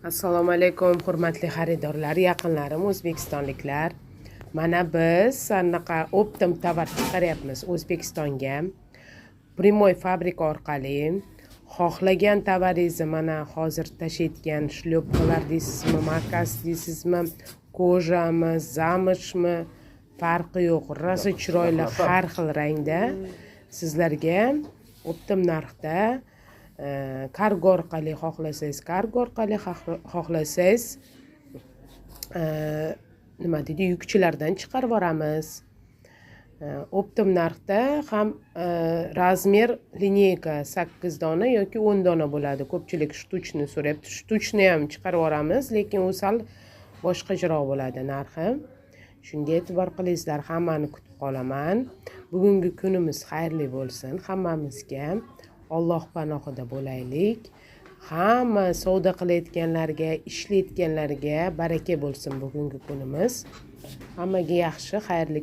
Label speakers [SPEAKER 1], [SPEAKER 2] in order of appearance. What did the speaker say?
[SPEAKER 1] Assalomu alaykum, hurmatli xaridorlar, yaqinlarim, o'zbekistonliklar. Mana biz anaqa оптом tovar chiqaryapmiz O'zbekistonga. Прямой fabrika orqali xohlagan tovaringizni, mana hozir tashlayotgan шлёпка lar deysizmi, makas deysizmi, кожа mi, замш mi, farqi yo'q. Rosa chiroyli har xil rangda sizlarga оптом narxda, kargo orqali xohlasangiz, kargo orqali xohlasangiz, nima deydi, yukchilardan chiqarib yuboramiz. Оптом narxda ham размер линейка 8 dona yoki 10 dona bo'ladi. Ko'pchilik штучный so'rayapti. Штучный ham chiqarib yuboramiz, lekin u sal boshqacharoq bo'ladi narxi. Shunga e'tibor qilingizlar, hammani kutib qolaman. Bugungi kunimiz xayrli bo'lsin hammamizga. Alloh panohida bo'laylik. Hamma savdo qilayotganlarga, ishlayotganlarga baraka bo'lsin bugungi kunimiz. Hammaga yaxshi, xayrli.